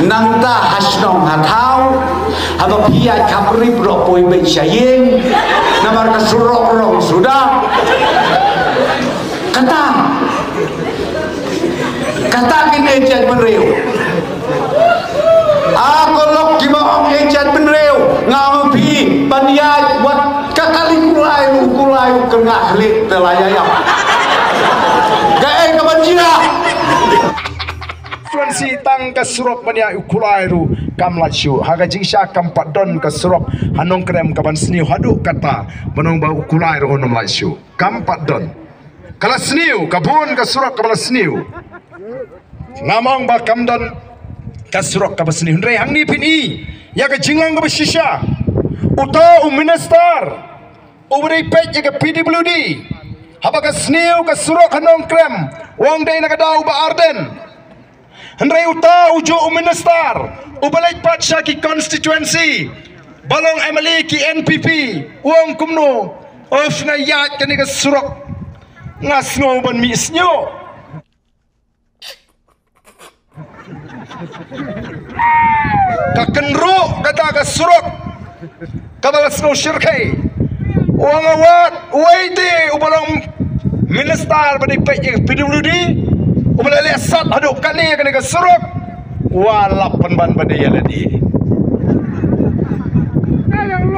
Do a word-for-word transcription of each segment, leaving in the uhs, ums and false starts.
Nangta ha shnong ha thaw, haba phi ïaid khapri phi ruh poi beit sha ïing, namar ka surok rong suda. Kata, kata kin ïeit jaitbynriew. A ko lok kiba ong ïeit jaitbynriew, nga ong phi ban ïaid wat ka kali kulai u kulai u kyrngah khlieh te la ïa ïap. Kaei kaban jia? Constituency tang ka surok ban ïaid u kulai ruh kam lait shuh. Ha ka jingshisha kam pat don ka surok ha Nongkrem kaban sniew haduh katta ban ong ba u kulai ruh un ym lait shuh. Kam pat don. Ka la sniew, ka bun ka surok kaba la sniew. Ngam ong ba kam don ka surok kaba sniew. Hynrei hangne phin i ïa ka jinglong kaba shisha. Uta u minister uba dei peit ïa ka P W D, haba ka sniew ka surok ha Nongkrem, u ong dei na ka daw u Bah Ardent. Hynrei uta ujuh u minister uba leit pat sha ki constituency ba long M L A ki N P P, u ong kumno, of, nga ïaid kane ka surok, nga sngew ban mih sniew. Ka kynruh kata ka surok kaba la sngew shyrkhei. U ong wat, uwei te uba long minister ba dei peit ïa ka P W D, uba la leh sat haduh kane kane ka surok, wa lap pynban ba dei ïa lade.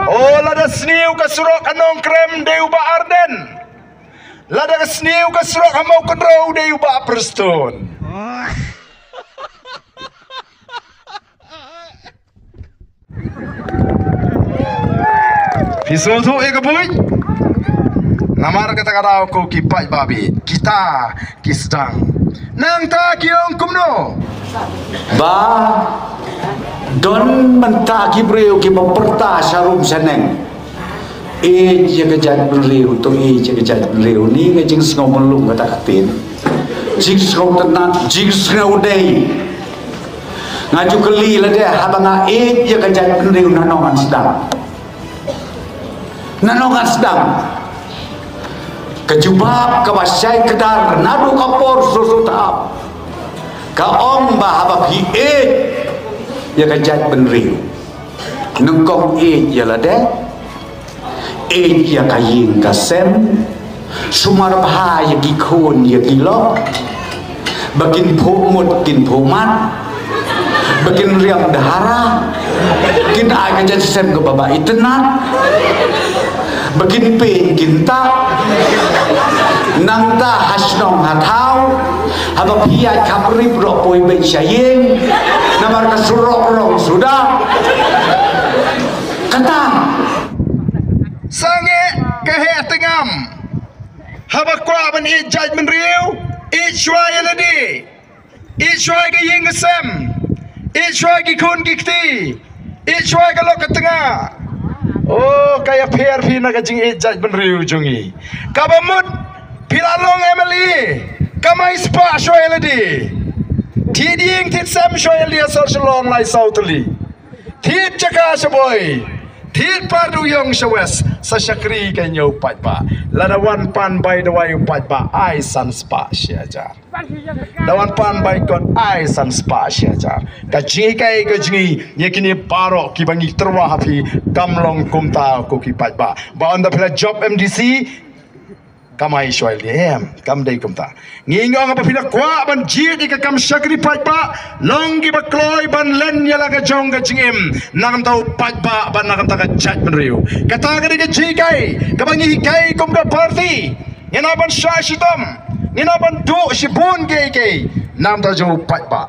O, lada sniew ka surok ha Nongkrem dei u Bah Ardent. Lada ka sniew ka surok ha Mawkynrew dei u Bah Prestone. Phi sngewthuh ïa ka buit? Namar kata ka daw ko ki paidbah bit, kita ki sdang. Nangta ki ong kumno? Ba don mynta ki briew kiba pyrta sha rum sha neng. Ïeit ïa ka jaitbynriew, to ïeit ïa ka jaitbynriew, ni nga jingsngew mlung kata ka ktien. Jingsngew tynnat, jingsngew dei. Nga ju kylli lade, haba nga ïeit ïa ka jaitbynriew, nano ngan sdang? Nano ngan sdang? Ka jubab kaba shai kdar naduh ka por shuh shuh thap ka ong ba haba phi ïeit ïa ka jaitbynriew, nyngkong ïeit ïa lade, ïeit ïa ka ïing ka sem, sumar bha ïa ki khun ïa ki lok, ba kin phuh mut kin phuh mat, ba kin riam dhara, kin ai ka jait sem kaba ba itynnat, ba kin pyn kin ta. Nangta ha shnong ha thaw, haba phi ïaid khapri phi ruh poi beit sha ïing, namar ka surok rong suda. Kata. Sangeh ka heh tngam. Haba kwah ban ïeit jaitbynriew, ïeit shuwa ïa lade. Ïeit shuwa ïa ka ïing ka sem. Ïeit shuwa ïa ki khun ki kti. Ïeit shuwa ïa ka lok ka tnga. O, ka ïapher phi na ka jingïeit jaitbynriew jong ngi. Kaba mut phi la long M L A, kamai spah shuwa ïa lade. Thied ïing thied sem shuwa ïa lade ha sor Shillong lai saw tylli. Thied jaka sha Bhoi. Thied Parduyong sha West. Sa shakri ka ñiew paidbah. Lada wan pan bai dawai u paidbah, ai san spah shi hajar. Da wan pan bai kot, ai san spah shi hajar. Ka jinghikai ka jong ngi ïa kine baroh kiba ngi tyrwa ha phi kam long kumta ko ki paidbah. Ba ynda phi la jop M D C, kamai shuwa ïa lade, em, kam dei kumta. Ngi ong ba phi la kwah ban jied ïa ka kam shakri paidbah, long kiba kloi ban len ïa la ka jong ka jingim na ka bynta u paidbah bad na ka bynta ka jaitbynriew. Kata ka dei ka jinghikai kaba ngi hikai kum ka party. Ngin ym ban shah shitom, ngin ym ban duh shibun kiei kiei na ka bynta jong u paidbah.